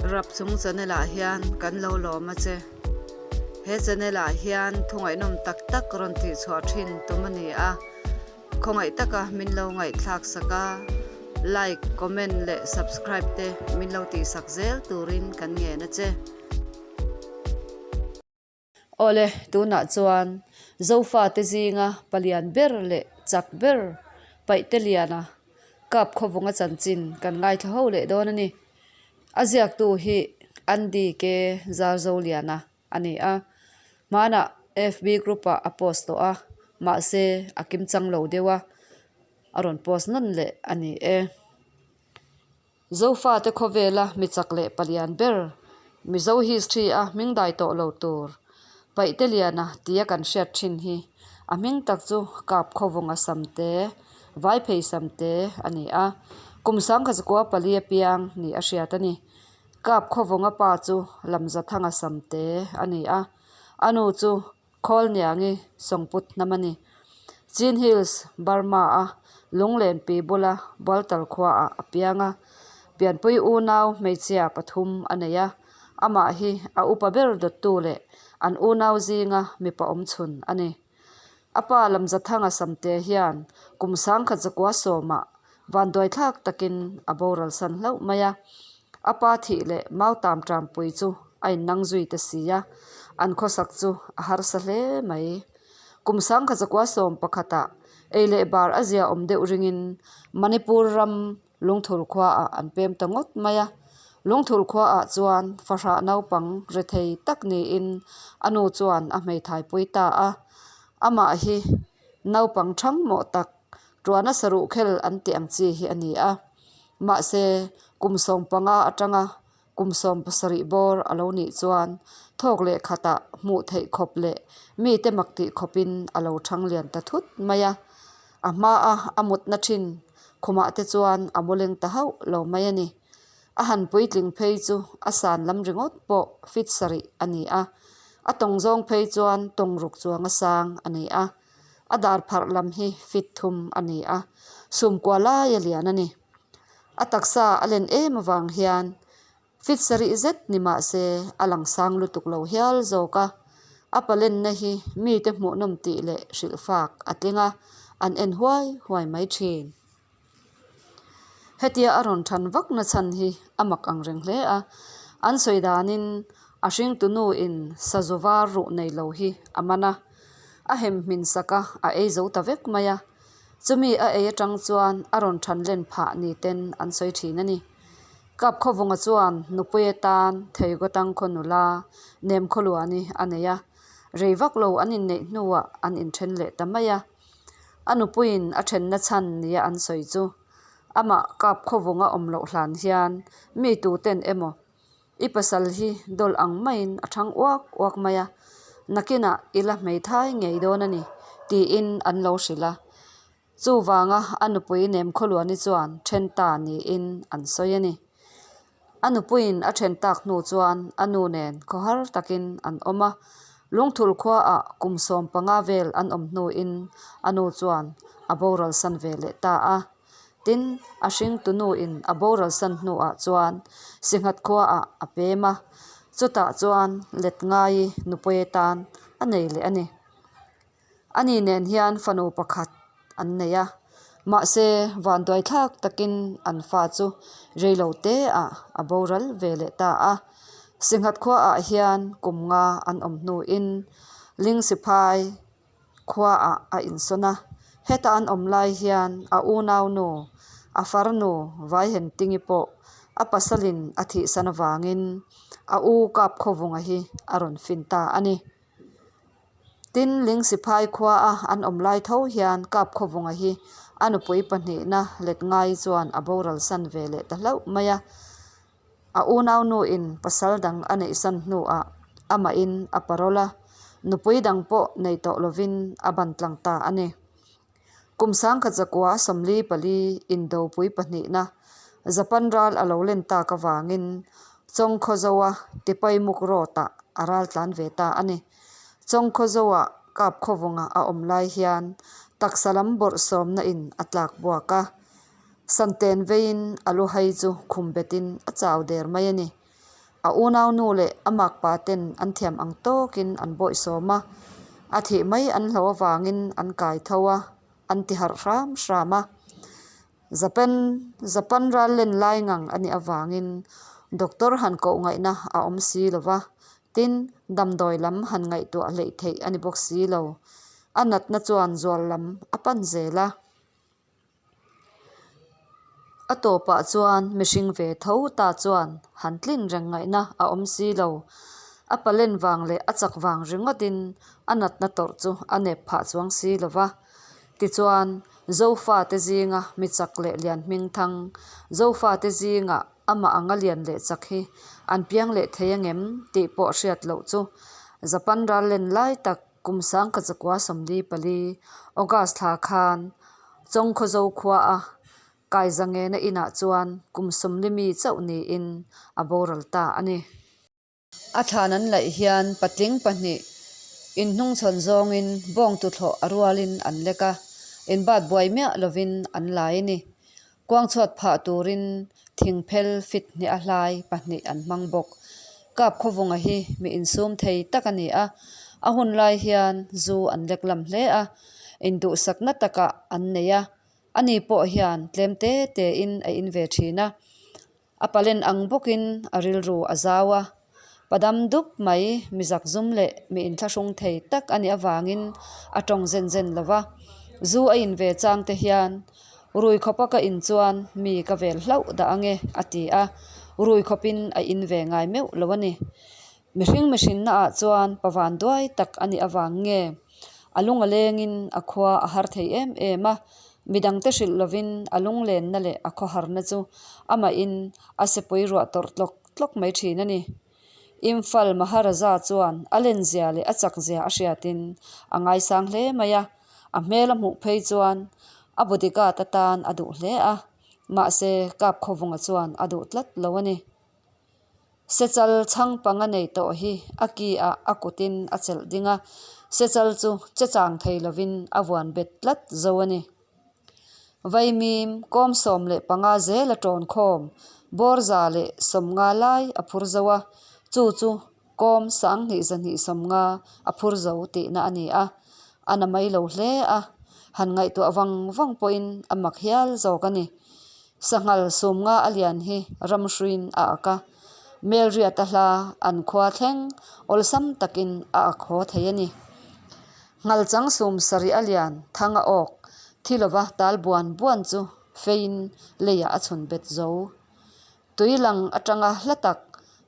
Rapchung channel ah hian kan lo lawm a che. He channel ah hian thu ngaihnawm tak tak rawn tih chhuah thin tum a ni a. Khawngaih taka min lo ngaihthlak sak a, like, comment leh subscribe te min lo tih sak zel turin kan ngen a che. Awle, tunah chuan Zofate zinga palian ber leh chak ber Paihte Liana kap khawvunga chanchin kan ngaithla ho leh dawn a ni. A ziaktu hi Andy K. Zarzoliana a ni a, hmanah FB group-ah a post tawh a, mahse a kimchang lo deuh a, a rawn post nawn leh a ni e. Zofate khawvela mi chak leh palian ber, Mizo history a hming dai tawh lo tur, Paihte Liana tia kan hriat thin hi a hming tak chu Kap Khawvunga Samte, Vaiphei Samte a ni a, kum sangkhazakua pali apiang ni a hriat a ni. Kap Khawvunga pa chu Lamzathanga Samte a ni a, a nu chu Khawlniangi Sawngput hnam a ni. Chin Hills, Burma-a Lunglenpi bula Bualtal khuaah a piang a, pianpui unau hmeichhia pathum a nei a, amah hi a upa ber dawttu leh an unau zinga mipa awmchhun a ni. A pa Lamzathanga Samte hian kum 19 sawmah Vanduaithlak takin a boral san hlauh mai a, a pa thih leh mautam ṭampui chu a innang zui ta si a, an khawsak chu a harsa hle mai. Kum 19 pakhatah ei leh bar a zia awm deuh ringin Manipur ram Lungthul khuaah an pem ta ngawt mai a, Lungthul khuaah chuan fahrah naupang rethei tak niin a nu chuan a hmeithaipui ta a, amah hi naupang ṭhangmawh tak Tuana saruh khel an tih ang chi hi a ni a, mahse kum 15 atanga kum 17 bawr a lo nih chuan thawk leh khatah hmuh theih khawp leh mite mak tih khawpin a lo thang lian ta thut mai a. A hmaa a mutna thin khumah te chuan a mu leng ta hauh lo mai a ni. A han puitling phei chu a san lam ringawt pawh fit sarih a ni a, a tawng zawng phei chuan tawng ruk chuang a sang a ni a. A dar pharh lam hi fit thum a ni a, sumkua laia lian a ni. A taksa a len em avang hian fit sarih zet ni mah se a lang sang lutuk lo hial zawk a. A palenna hi mite hmuhnawm tih leh hrilhfak a tling a, an en huai huai mai thin. Hetia a rawn than vak na chhan hi a mak ang reng hle a, an sawi danin a hringtu nu in sazu var ruh nei lo hi a man a, a hem hmin sak a, a ei zo ta vek mai a, chumi a ei atang chuan a rawn than len phah ni ten an sawi thin a ni. Kapkhawvunga chuan nupui atan Theigawtang khaw nula Nemkhawluani a nei a, rei vak lo an inneih hnuah an inthen leh ta mai a. A nupuiin a thenna chhan nia an sawi chu amah kap khawvunga awm loh hlan hian mi tuten emaw i pasal hi dawl ang maiin a thang uak uak mai a, nakinah i la hmeithai ngei dawn a ni tiin an lo hrilh a. Chuvanga a nupui Nemkhawluani chuan then ta niin an sawi a ni. A nupuiin a then tak hnu chuan a nu nen khawhar takin an awm a, Lungthul khuaah kum 15 vel an awm hnuin a nu chuan a boral san ve leh ta a. Tin, a hringtu nuin a boral san hnuah chuan Singhat khuaah a pem a, chutah chuan let ngai nupui atan a nei leh a ni. Ani nen hian fanu pakhat an nei a, mahse vanduaithlak takin an fa chu reilo te ah a boral ve leh ta a. Singhat khuaah hian kum nga an awm hnuin Lingsiphai khuaah a insawn a, heta an awm lai hian a unaunu a farnu Vaihentingi pawh a pasalin a thihsan avangin a u Kapkhawvunga hi a rawn fin ta a ni. Tin, Lingsiphai khua a an awm lai tho hian Kapkhawvunga hi a nupui pahnihna let ngai chuan a boral san ve leh ta hlauh mai a. A unaunuin pasal dang a neih san hnuah amahin a parole a, nupui dang pawh nei tawh lovin a ban tlang ta a ni. Kum 1944 indopui pahnihna Japan ral a lo len tak avangin Chawngkhawzoa Tipaimuk Road-ah a ral tlan ve ta a ni. Chawngkhawzoa Kapkhawvunga a awm lai hian taksa lam bawrhsawmna in a tlak buak a, Santen veiin a lu hai chu khum betin a chau der mai a ni. A unaunu leh a makpa ten an thiam ang tawkin an bawihsawm a, a thih mai an hlo avangin an kai tho a, an ti harh hram hram a. Japan Japan ral len lai ngang a nih avangin doctor han koh ngaihna a awm si lo va, tin damdawi lam han ngaihtuah hleih theih a ni bawk si lo. A natna chuan zual lam a pan zel a. A tawpah chuan mihring ve tho ta chuan han tlin reng ngaihna a awm si lo. A palen vang leh a chak vang ringawtin a natna tawrh chu a nep phah chuang si lo va. Tichuan, Zofate zinga mi chak leh lian hming thang, Zofate zingah amah anga lian leh chak hi an piang leh thei angem tih pawh hriat loh chu Japan ral len lai tak Kum sangkha 44 August thla khan Chawngkhawzo khuaa Kaizangena inah chuan kum 40 mi chauh niin a boral ta a ni. A thlan an laih hian patling pahnih inhnungchhawn zawngin bawng tuthlawh a rualin an lek a, inbat buai miah lovin an lai a ni. Kuangchhuat phah turin thingphel fit hnih a hlai pahnih an hmang bawk. Kap khawvunga hi mi insum thei tak a ni a, a hun lai hian zu an lek lam hle a, induhsakna takah an nei a, ani pawh hian tlem te tein a in ve thin a. A palen ang bawkin a rilru a zau a, padam dup mai mi zakzum leh mi inthlahrung thei tak a nih avangin a tawng zen zen lo va. Zu a in ve chang te hian rui khawpa ka in chuan mi ka vel hlauh dah ange a ti a, rui khawpin a in ve ngai meuh lo a ni. Mihring mihrinna ah chuan pavan duai tak a nih avang nge a lung a lengin a khua a har thei em em a, midangte hrilh lovin a lunglenna leh a khawharna chu amahin a sepui ruah tawrh tlawk tlawk mai thin a ni. Imphal Maharaja chuan a lenzia leh a chakzia a hriatin a ngaisang hle mai a, a hmel a hmuh phei chuan a bodyguard atan a duh hle a, mahse Kapkhawvunga chuan a duh tlat lo a ni. Sechal chhang panga nei tawh hi a ki ah a kutin a chelh ding a, sechal chu che chang thei lovin a vuan bet tlat zo a ni. Vaimim kawm 15 zel a tawn khawm, bawr 150 lai a phur zo a, chu chu kawm 2250 a phur zo tihna a ni a, a na mai lo hle a, han ngaihtuah vang vang pawhin a mak hial zawk a ni. Sanghal 50 a lian hi ramhruiin a ak a, Melriata hla an khua thleng awlsam takin a ak haw thei a ni. Nghalchang 70 a lian thang a awk thi lova tal buan buan chu feiin leiah a chhun bet zo. Tui lang atanga hla tak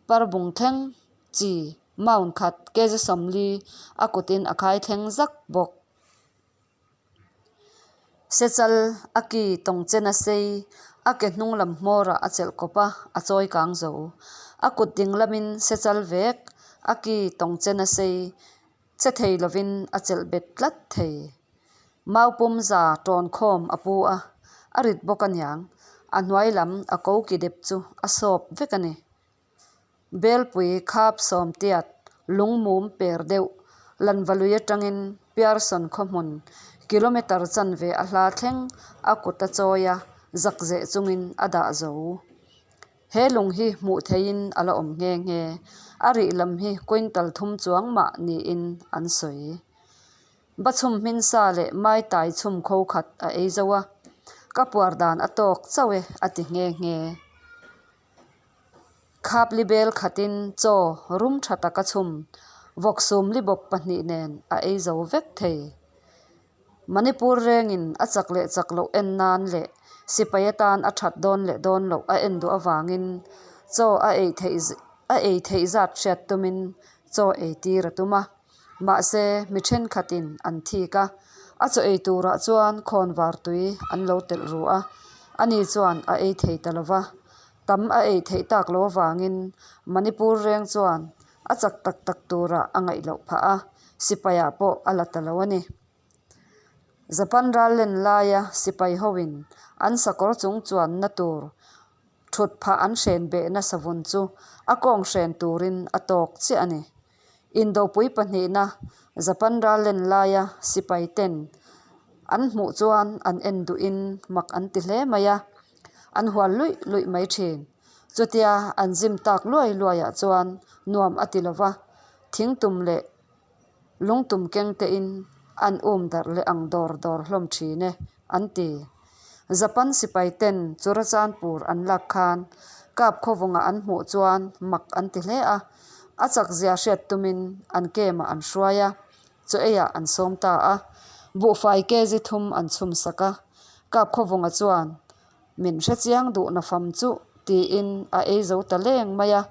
parbung thleng chi maun khat kg 40 a kutin a khai thleng zak bawk. Sechal a ki tawng chen a sei, a ke hnung lam hmawrah a chelh kawp a, a chawi kang zo. A kut ding lamin sechal vek a ki tawng chen a sei, che thei lovin a chelh bet tlat thei. Mau pum za tawn khawm a pu a, a rit bawk aniang, a hnuai lam a ko ki dep chu a sawp vek a ni. Belpui khap sawm tiat lungmum per deuh Lanvalui atangin Pearson khawhmun kilometre chanve a hla thleng a kut a chawi a, zak zeh chungin a dah zo. He lung hi hmuh theihin a la awm nghe nghe. A rih lam hi quintal thum chuang mah niin an sawi. Ba chhum hmin sa leh mai tai chhum kho khat a ei zo a, ka puar dan a tawk chauh e a ti nghe nghe. Khapli bel khatin chaw rum tha taka chhum vawk sum li bawp pahnih nen a ei zo vek thei. Manipur rengin a chak leh chak loh en nan leh sipai atan a that dawn leh dawn loh a en duh avangin chaw a ei theih a ei theih zat hriat tumin chaw ei tir a tum a. Mahse, mi thenkhatin an thik a, a chaw ei turah chuan khawnvar tui an lo telh ru a, ani chuan a ei thei ta lo va. Tam a ei theih tak lo avangin Manipur reng chuan a chak tak tak turah a ngaih loh phah a, sipaiah pawh a la ta lo a ni. Japan ral len laia sipai hoin an sakawr chung chuanna tur thut phah an hren behna savun chu a kawng hren turin a tawk chiah a ni. Indopui pahnihna Japan ral len laia sipai ten an hmuh chuan an en duhin mak an ti hle mai a, an hual luih luih mai thin. Chutia an zim tak luai luaiah chuan nuam a ti lo va, thingtum leh lungtum keng tein an um darh leh ang dawr dawr hlawm thin e, an ti. Japan sipai ten Churachandpur an lak khan kap khawvunga an hmuh chuan mak an ti hle a, a chakzia hriat tumin an camp-ah an hruai a, chaw eiah an sawm ta a, buhfai kg thum an chhum sak a, kap khawvunga chuan Min hre chiang duh na fam chu tiin a ei zo ta leng mai a,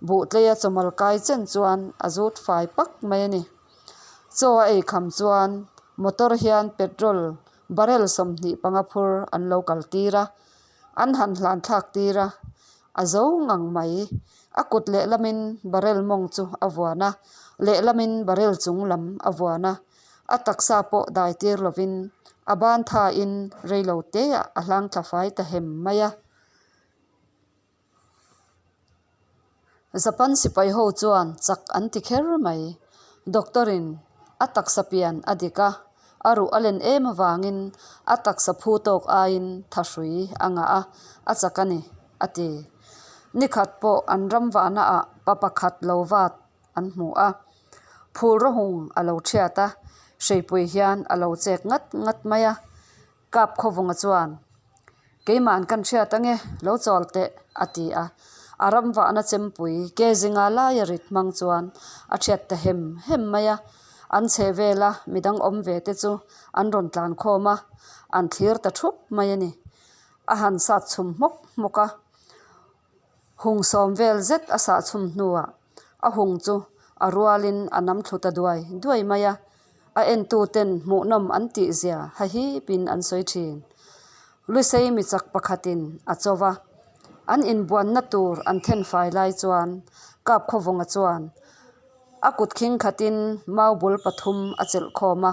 buhtleia chawmal kai chen chuan a zut fai pak mai a ni. Chaw a ei kham chuan motor hian petrol barrel 25 phur an lo kal tir a, an han hlan thlak tir a, a zo ngang mai. A kut lehlamin barrel mawng chu a vuan a, lehlamin barrel chung lam a vuan a, A taksa pawh dai tir lovin a ban thain reilo teah a hlang thla fai ta hem mai a. Japan sipai ho chuan chak an ti kher mai. Doctor in a taksa pian a dik a, a ruh a len em avangin a taksa phu tawk aiin thahrui a ngah a, a chak a ni, a ti. Nikhat pawh an ram vahna ah pa pakhat lo vat an hmu a. Phul rawhung a lo thiat a, hreipui hian a lo chek ngat ngat mai a. Kap khawvunga chuan, Keima'n kan hriat ange, lo chawl teh, a ti a. A ram vahna chempui ke zinga laia rit hmang chuan a thiat ta hem hem mai a. An chheh vela midang awm ve te chu an rawn tlan khawm a, an thlir ta thup mai a ni. A han sat chhum hmawk hmawk a. Hung sawm vel zet a sah chhum hnuah a hung chu a rualin a nam thlu ta duai duai mai a, a entuten hmuhnawm an tih zia hahipin an sawi thin. Lusei mi chak pakhatin a cho va, an inbuanna tur an thenfai lai chuan Kapkhawvunga chuan A kut khing khatin mau bul pathum a chelh khawm a,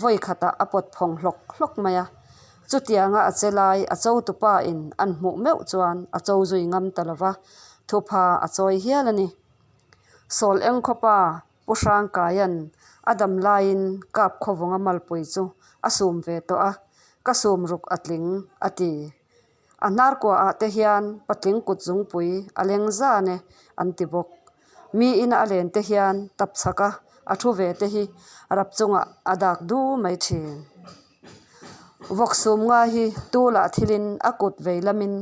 vawi khatah a pawt phawng hlawk hlawk mai a. Chutianga a che lai a cho tupa in an hmuh meuh chuan a cho zui ngam ta lo va, thupha a chawi hial a ni. Sawl eng khawpa Pu Hrangkaia'n a dam laiin kap khawvunga malpui chu a sum ve tawh a, ka sum ruk a tling a ti. A hnar kuaah te hian patling kut zungpui a leng zan e an ti bawk. Mi ina a len te hian tap chhak a, a thu ve te hi rap chungah a dak du mai thin. Vawk sum nga hi tulah thilin a kut vei lamin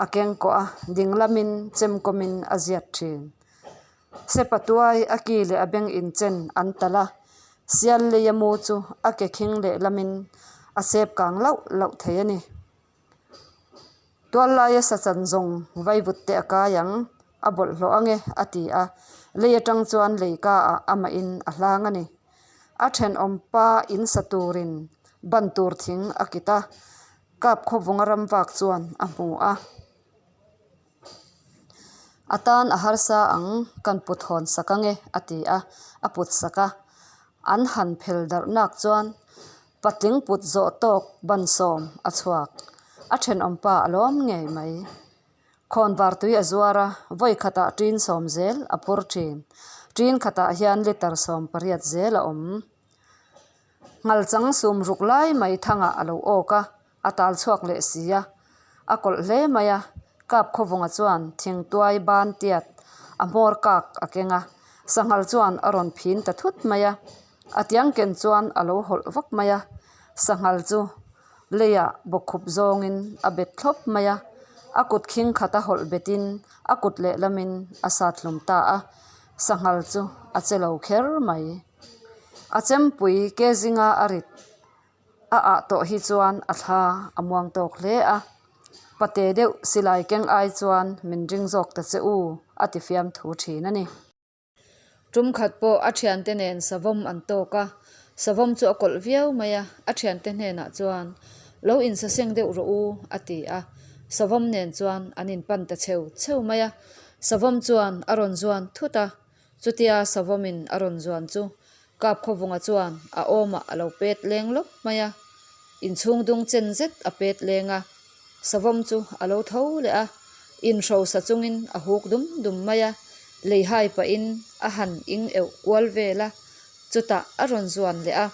a keng kawh a, ding lamin chemkawmin a ziat thin. Sepa tuai a ki leh a beng inchen an talh a, sial leia mu chu a ke khing lehlamin a sep kang lauh lauh thei a ni. Tual laia sa chan zawng vaivut te a kai ang, a bawlhhlawh ang e, a ti a, lei atang chuan lei ka ah amahin a hlang a ni. A thenawm pa in sa turin ban tur thing a kit a, kap khawvunga ram vak chuan a hmu a. A tan a harsa ang, kan put hawn sak ange, a ti a, a put sak a. An han phel darh nak chuan patling put zawh tawk ban sawm a chhuak. A thenawm pa a lawm ngei mai. Khawnvar tui a zuar a, vawi khatah ṭin sawm zel a phur ṭhin. Ṭin khatah hian litre 18 zel a awm. Nghalchang sum ruk lai mai thangah a lo awk a, A tal chhuak leh si a, a kawlh hle mai a, kap khawvunga chuan thingtuai ban tiat a hmawr kak a keng a, sanghal chuan a rawn phin ta thut mai a, a tiang ken chuan a lo hawlh vak mai a, sanghal chu leiah bawkkhup zawngin a bet thlawp mai a, a kut khing khat a hawlh betin a kut lehlamin a sat hlum ta a, sanghal chu a che lo kher mai. A chempui ke zinga a rit. A ah tawh hi chuan a thla a muang tawk hle a, pate deuh silai keng ai chuan min ring zawk ta che u a ti fiam thu thin a ni. Tum khat pawh a thiante nen savawm an tawk a, savawm chu a kawlh viau mai a, a thiante hnenah chuan lo insaseng deuh rawh u a ti a, savawm nen chuan an inpan ta cheu cheu mai a, savawm chuan a rawn zuan thut a, chutia savawmin a rawn zuan chu Kapkhawvunga chuan a awmah a lo pet leng lawp mai a, inchhung dung chen zet a pet leng a, savawm chu a lo tho leh a, inhrosa chungin a huk dum dum mai a, lei hai pahin a han ing euh kual vel a, chutah a rawn zuan leh a,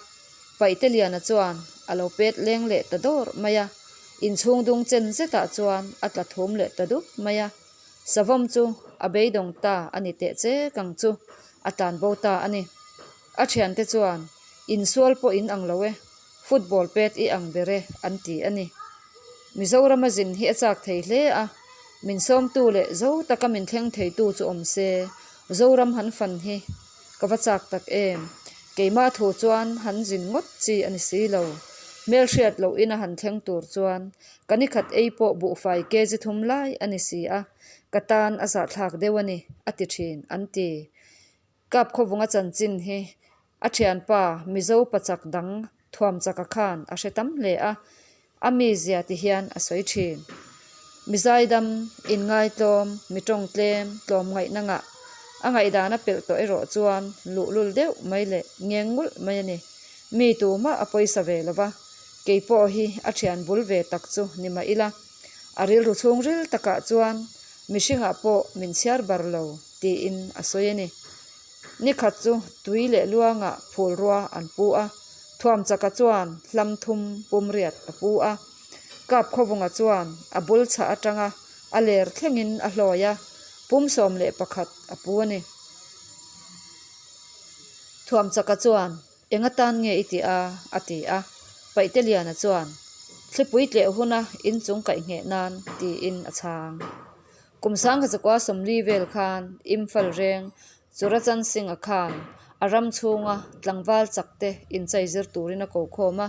Paihteliana chuan a lo pet leng leh ta dawr mai a, inchhung dung chen zetah chuan a tla thum leh ta dup mai a. Savawm chu a beidawng ta a ni teh che kang chu a tlan bo ta a ni. A thiante chuan, Insual pawh in ang lo e, football pet i ang ber e, an ti a ni. Mizorama zin hi a chak thei hle a, min sawmtu leh zo taka min thleng theitu chu awm se, Zoram han fan hi ka va chak tak em. Keimah thu chuan han zin ngawt chi a ni si lo. Hmelhriat loh ina han thleng tur chuan ka nikhat ei pawh buhfai kg thum lai a ni si a, ka tan a zahthlak deuh a ni, a ti thin, an ti. Kap khawvunga chanchin hi a thianpa Mizo pachak dang Thuamchaka khan a hre tam hle a, a mizia ti hian a sawi thin. Mi zaidam, inngaitlawm, mi tawngtlem, tlawmngaihna ngah, a ngaihdan a pelh tawh erawh chuan luhlul deuh mai leh ngeng ngulh mai a ni. Mi tumah a pawisa ve lo va, kei pawh hi a thian bul ve tak chu ni mah ila, a rilru chhungril takah chuan mihringah pawh min chhiar bar lo tiin a sawi a ni. Ni khat chu tui leh luangah phul rua an pu a, Thuamchaka chuan hlam thum pum riat a pu a. Kapkhawvunga chuan a bul chhah atanga a ler thlengin a hlawi a, pum 11 a pu a ni. Thuamchaka chuan, Eng atan nge i tih a? a ti a. Paihteliana chuan, Thlipui tleh huna inchung kaih ngheh nan, tiin a chhang. Kum sangkha zakua 40 vel khan Imphal reng Churachan Singh-a khan a ram chhunga tlangval chak te inchei zir turin a ko khawm a,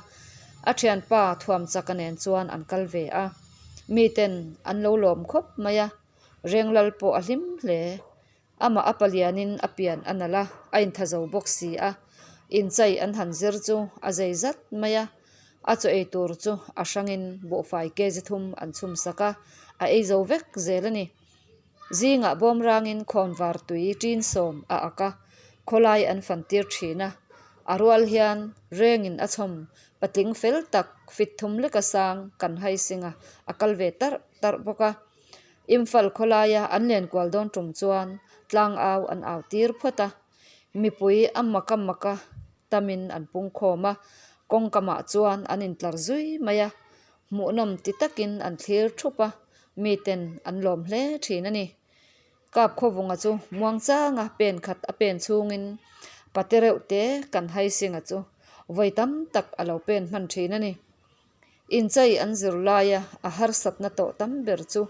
a thianpa thuam chaka nen chuan an kal ve a. Miten an lo lawm khawp mai a, Renglal pawh a hlim hle. Amah a palianin a pian a nalh a, a intha zo bawk si a. Inchei an han zir chu a zei zat mai a, a chaw ei tur chu a hrangin buhfai kg thum an chhum sak a, a ei zo vek zel a ni. Zingah bawm rangin khawnvar tui ṭin sawm a ak a, khawlai an fan tir ṭhin a. A rual hian rengin a chhawm patling fel tak fit thum leka sang kan hai sing a, a kal ve tarh tarh bawk a. Imphal khawlaia an len kual dawn tum chuan tlang au an au tir phawt a, mipui a maka maka tamin an pung khawm a, kawngkamah chuan an intlar zui mai a, hmuhnawm ti takin an thlir thup a, miten an lawm hle thin a ni. Kap khawvunga chu muangchanga pen khat a pen chhungin pate reuh te kan hai singa chu vawi tam tak a lo pen hman thin a ni. Inchei an zir laia a harsatna tawh tam ber chu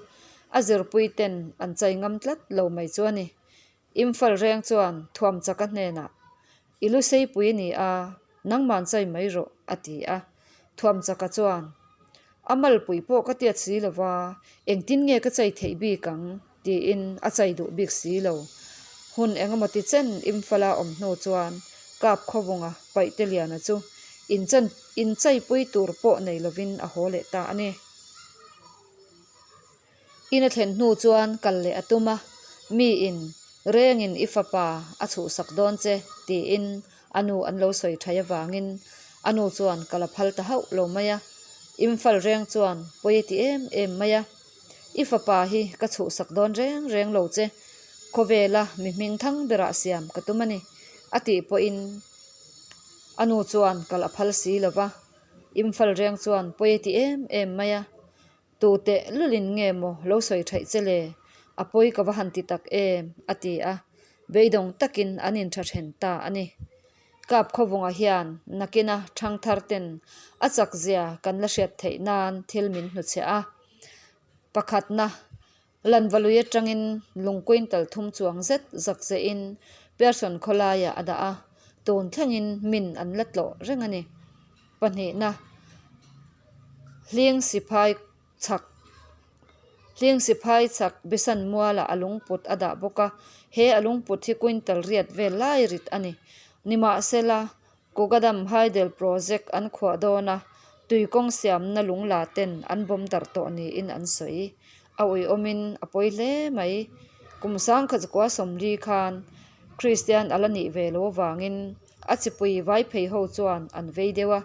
a zirpuiten an chei ngam tlat lo mai chu a ni. Imphal reng chuan Thuamchaka hnenah, I lu seipui a ni a, nangman chei mai rawh, a ti a. Thuamchaka chuan, A malpui pawh ka tiat si lo va, engtin nge ka chei theih bik ang? tiin a chei duh bik si lo. Hun engemaw ti chen Imphal-a awm hnu chuan Kap Khawvunga Paihteliana chu inchen incheipui tur pawh nei lovin a haw leh ta a ni. In a thlen hnu chuan kal leh a tum a, miin rengin i fapa a chhuhsak dawn che tiin a nu an lo sawi thai avangin a nu chuan kal a phal ta hauh lo mai a. Imphal reng chuan pawi a ti em em mai a. I fapa hi ka chhuhsak dawn reng reng lo che, khawvela mi hming thang berah siam ka tum a ni, a tih pawhin a nu chuan kal a phal si lo va. Imphal reng chuan pawi a ti em em mai a, Tu teh lulin nge maw lo sawi theih che le, a pawi ka va han ti tak em, a ti a, beidawng takin an intha then ta a ni. Kap khawvunga hian nakina thangthar ten a chakzia kan la hriat theih nan thil min hnuchhiah a. Pakhatna, Lanvalui atangin lung quintal thum chuang zet zak zehin Pearson khawlaiah a dah a, tun thlengin min an la tlawh reng a ni. Pahnihna, Hling Siphai chhak Hling Siphai chhak Bisan mualah a lungput a dah bawk a, he a lungput hi quintal riat vel lai rit a ni. Nimahsela, Kogadam Hydel Project an khuah dawn a, tui kawng siamna lungla ten an bawm darh tawh niin an sawi. A uiawmin a pawi hle mai. Kum sangkhat zakua 40 khan Kristian a la nih ve lo avangin a chipui vai phei ho chuan an vei deuh a.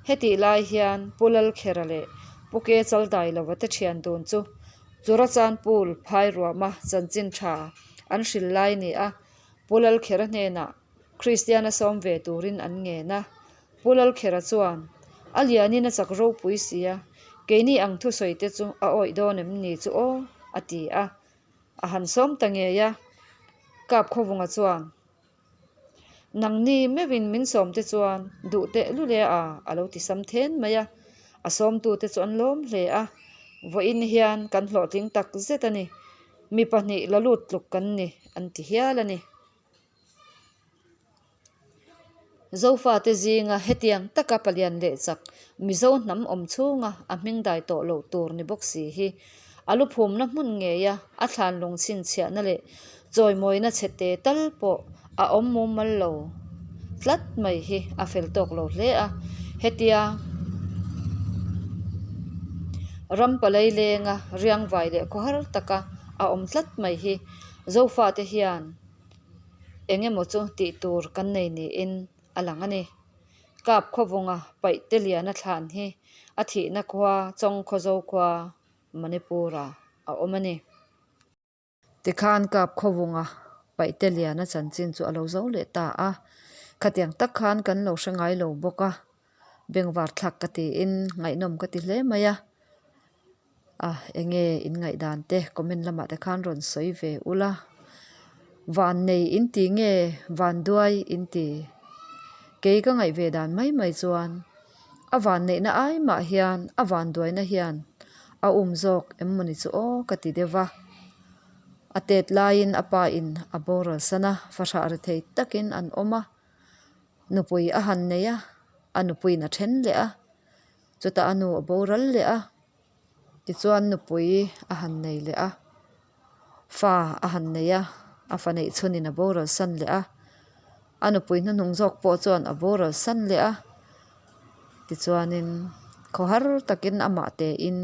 Hetih lai hian Pu Lalkhera leh Pu Ke Chaldailova te thian dun chu Churachandpur phairuama chanchin tha an hril lai ni a, Pu Lalkhera hnenah Kristiana sawm ve turin an ngen a. Pu Lalkhera chuan, A lianin a chak ropui si a, keini ang thusawi te chu a awih dawn em ni chu aw? a ti a. A han sawm ta ngei a, Kapkhawvunga chuan, Nangni meuhin min sawm te chuan duh teh lule a, a lo ti sam then mai a. A sawmtute chu an lawm hle a, Vawiin hian kan hlawhtling tak zet a ni, mi pahnih la lut tluk kan ni, an ti hial a ni. Zofate zinga hetiang taka palian leh chak Mizo hnam awm chhunga a hming dai tawh loh tur ni bawk si hi a luphumna hmun ngeia a thlan lung chhinchhiahna leh chawimawina chhe te tal pawh a awm mumal lo tlat mai hi a fel tawk lo hle a. Hetia ram palai lenga riangvai leh khawhar taka a awm tlat mai hi Zofate hian Eng emaw chu tih tur kan nei niin a lang a ni. Kap khawvunga paih te liana thlan hi a thihna khua Chawngkhawzo khua Manipur-ah a awm a ni. Tikhan kap khawvunga paih te liana chanchin chu a lo zo leh ta a, khatiang tak khan kan lo hre ngai lo bawk a, bengvar thlak ka tiin ngaihnawm ka ti hle mai a. A enge in ngaihdan te comment lamah te khan rawn sawi ve ula van nei in ti nge van duai in ti kei ka ngaih ve dan mai mai chuan a van neihna ai mah hian a van duaina hian a um zawk em mawni chu aw ka ti deuh va a tet laiin a pa in a boral san a fahrah ri thei takin an awm a nupui a han nei a a nupuiin a then leh a. Chutah a nu a boral leh a, tichuan nupui a han nei leh a, fa a han nei a, a fa neih chhunin a boral san leh a, a nupui hnuhnung zawk pawh chuan a boral san leh a, tichuanin khawhar takin amah tein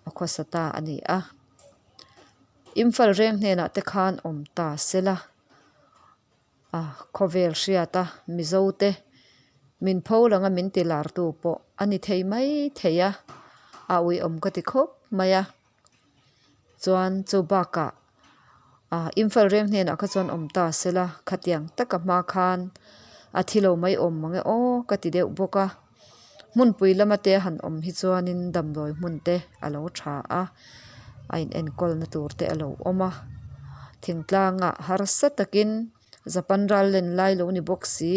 a khawsa ta a ni a. Imphal reng hnenah te khan awm ta sela. A khawvel hriat a Mizo te min pho lang a min ti lar tu pawh a ni thei mai thei a, a uiawm ka ti khawp mai a. Chuan chu bakah ah Imphal reng hnenah kha chuan awm ta se la khatiang taka hma khan a thi lo mai awm mang e aw ka ti deuh bawk a. Hmunpui lama te han awm hi chuanin damdawi hmun te a lo tha a, a in enkawlna tur te a lo awm a, thingtlangah harsa takin Japan ral len lai lo ni bawk si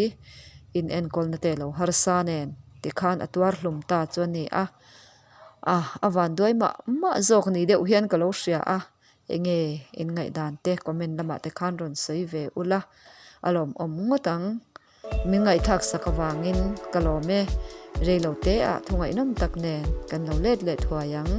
in enkawlna te a lo harsa nen tikhan a tuar hlum ta chu a ni a, ah a vanduai mah mah zawk ni deuh hian ka lo hria a, enge in ngaihdan te comment lamah te khan rawn sawi ve ula a lawmawm ngawt ang. Min ngaihthlak sak avangin ka lawm e. Reilo te ah thu ngaihnawm tak nen kan lo let leh thuai ang.